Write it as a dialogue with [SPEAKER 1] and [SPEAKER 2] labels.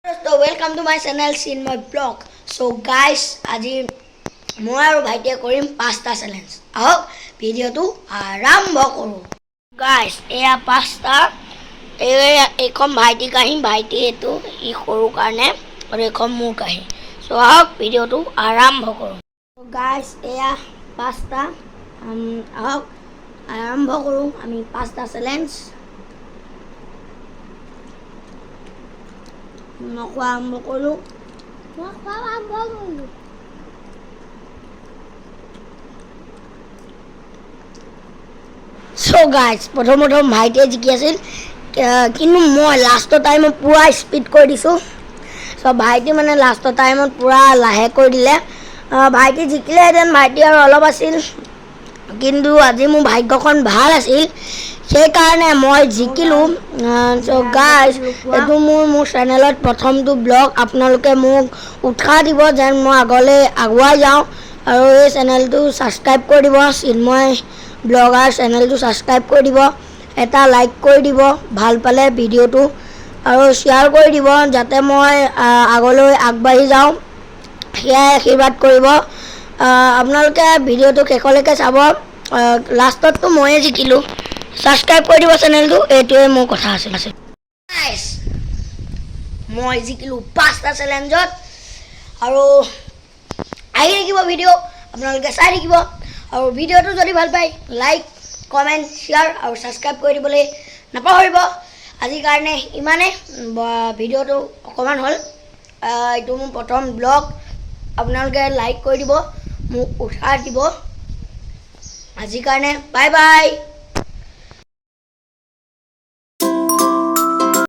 [SPEAKER 1] Welcome to my channel Chinmoy Vlog. So guys, আজি মই আৰু ভাইটিয়ে কৰিম পাঁচটা চেলেঞ্জ। আহক, ভিডিঅ'টো আৰম্ভ কৰোঁ। গাইজ, এয়া পাঁচটা। এই এইখন ভাইটি কাঁহী, ভাইটি এইটো ই সৰু কাৰণে, আৰু এইখন মোৰ কাঁহী। চ' আহক, ভিডিঅ'টো আৰম্ভ কৰোঁ। গাইজ, এয়া পাঁচটা। আহক, আৰম্ভ কৰোঁ আমি পাঁচটা চেলেঞ্জ। মই খোৱা আৰম্ভ কৰিলোঁ।
[SPEAKER 2] মই খোৱা আৰম্ভ কৰিলোঁ।
[SPEAKER 1] চ' গাইজ, প্ৰথম প্ৰথম ভাইটিয়ে জিকি আছিল, কিন্তু মই লাষ্টৰ টাইমত পূৰা স্পীড কৰি দিছোঁ। চ' ভাইটি মানে লাষ্টৰ টাইমত পূৰা লাহে কৰি দিলে। ভাইটি জিকিলেহেঁতেন, ভাইটি আৰু অলপ আছিল, কিন্তু আজি মোৰ ভাগ্যখন ভাল আছিল, সেইকাৰণে মই জিকিলোঁ। চ' গাইজ, এইটো মোৰ মোৰ চেনেলত প্ৰথমটো ব্লগ। আপোনালোকে মোক উৎসাহ দিব যেন মই আগলৈ আগুৱাই যাওঁ আৰু এই চেনেলটো ছাবস্ক্ৰাইব কৰি দিব। চিন্ময় ব্লগাৰ চেনেলটো ছাবস্ক্ৰাইব কৰি দিব, এটা লাইক কৰি দিব ভাল পালে ভিডিঅ'টো আৰু শ্বেয়াৰ কৰি দিব, যাতে মই আগলৈ আগবাঢ়ি যাওঁ, সেয়াই আশীৰ্বাদ কৰিব। আপোনালোকে ভিডিঅ'টো শেষলৈকে চাব। লাষ্টততো ময়ে জিকিলোঁ। ছাবস্ক্ৰাইব কৰি দিব চেনেলটো, এইটোৱে মোৰ কথা আছিল। Guys, মই জিকিলোঁ পাঁচটা চেলেঞ্জত আৰু আহি থাকিব ভিডিঅ', আপোনালোকে চাই থাকিব। আৰু ভিডিঅ'টো যদি ভাল পায়, লাইক, কমেণ্ট, শ্বেয়াৰ আৰু ছাবস্ক্ৰাইব কৰি দিবলৈ নাপাহৰিব। আজিৰ কাৰণে ইমানেই। ভিডিঅ'টো অকণমান হ'ল। এইটো মোৰ প্ৰথম ব্লগ। আপোনালোকে লাইক কৰি দিব, মোক উৎসাহ দিব। আজিৰ কাৰণে বাই বাই।